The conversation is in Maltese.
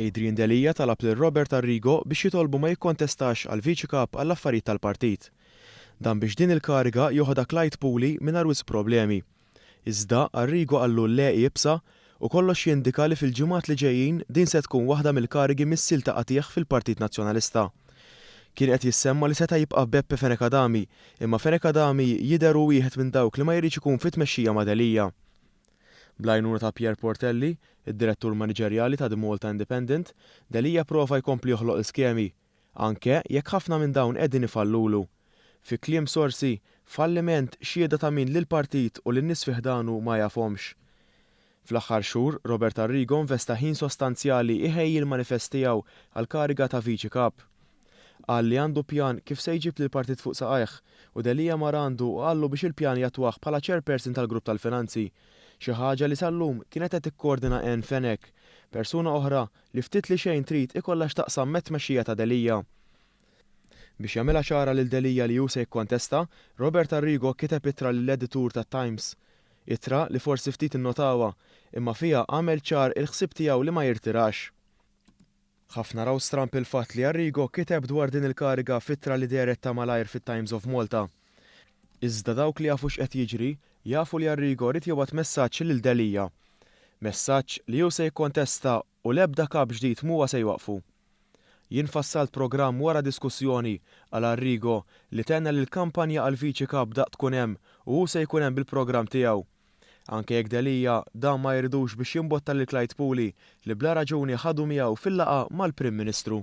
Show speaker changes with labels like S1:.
S1: Adrian Delia talab lil Robert Arrigo biex jitolbu ma jikkontestax għal Viċi Kap għall-Affarijiet tal-Partit. Dan biex din il-kariga joħodha Clyde Puli mingħajr wisq problemi. Iżda, Arrigo qallu le iebsa u kollox jindika li fil-ġimgħat li ġejjin din se tkun waħda mill-karigi missielta qatigħ fil-Partit Nazzjonalista. Kien qed jissemma li seta' jibqa' Beppe Fenech Adami, imma Fenech Adami jidher hu wieħed minn dawk li ma jridx ikun fit-tmexxija ma' Delia. Bl-għajnuna ta' Pierre Portelli, id-direttur maniġerjali ta' The Malta Independent, Delia prova jkompli joħloq l-skemi, anke jekk ħafna minn dawn qegħdin ifallulu. Fi kliem sorsi, falliment xhieda ta' min lill-partit u lin-nies fi ħdanu ma jafhomx. Fl-aħħar xhur, Robert Arrigo investa ħin sostanzjali jħejji l-manifest tiegħu għall-kariga ta' Viċi Kap. Qal li għandu pjan kif se jġib lill-partit fuq saqajh u Delia mar għandu u qallu biex il-pjan jattwah bħala Chairperson tal-Grupp tal-Finanzi, xi ħaġa li sal-lum kienet qed tikkoordina Ann Fenech, persuna oħra li ftit li xejn trid ikollha x'taqsam mat-tmexxija ta' Delia. Biex jagħmilha ċara lil Delia li hu se jikkontesta, Robert Arrigo kiteb ittra lill-editur tat-Times. Ittra li forsi ftit innotawha, imma fiha għamel ċar il-ħsieb tiegħu li ma jirtirax. Ħafna raw stramb il-fatt li Arrigo kiteb dwar din il-kariga f'ittra li dehret ta' malajr fit-Times of Malta. Iżda dawk li jafu x'qed jiġri, jafu li Arrigo ried jibgħat messaġġ lil Delia. Messaġġ li hu se jikkontesta u l-ebda kap ġdid m'huwa se jwaqqfu. Jien fassalt programm wara diskussjoni, qal Arrigo li tenna li l-kampanja għal Viċi Kap daqt tkun hemm u hu se jkun hemm bil-programm tiegħu. Anke jekk Delia dan ma jridux biex jimbotta lil Clyde Puli li bla raġuni ħadu miegħu fil-laqgħa mal-Prim Ministru.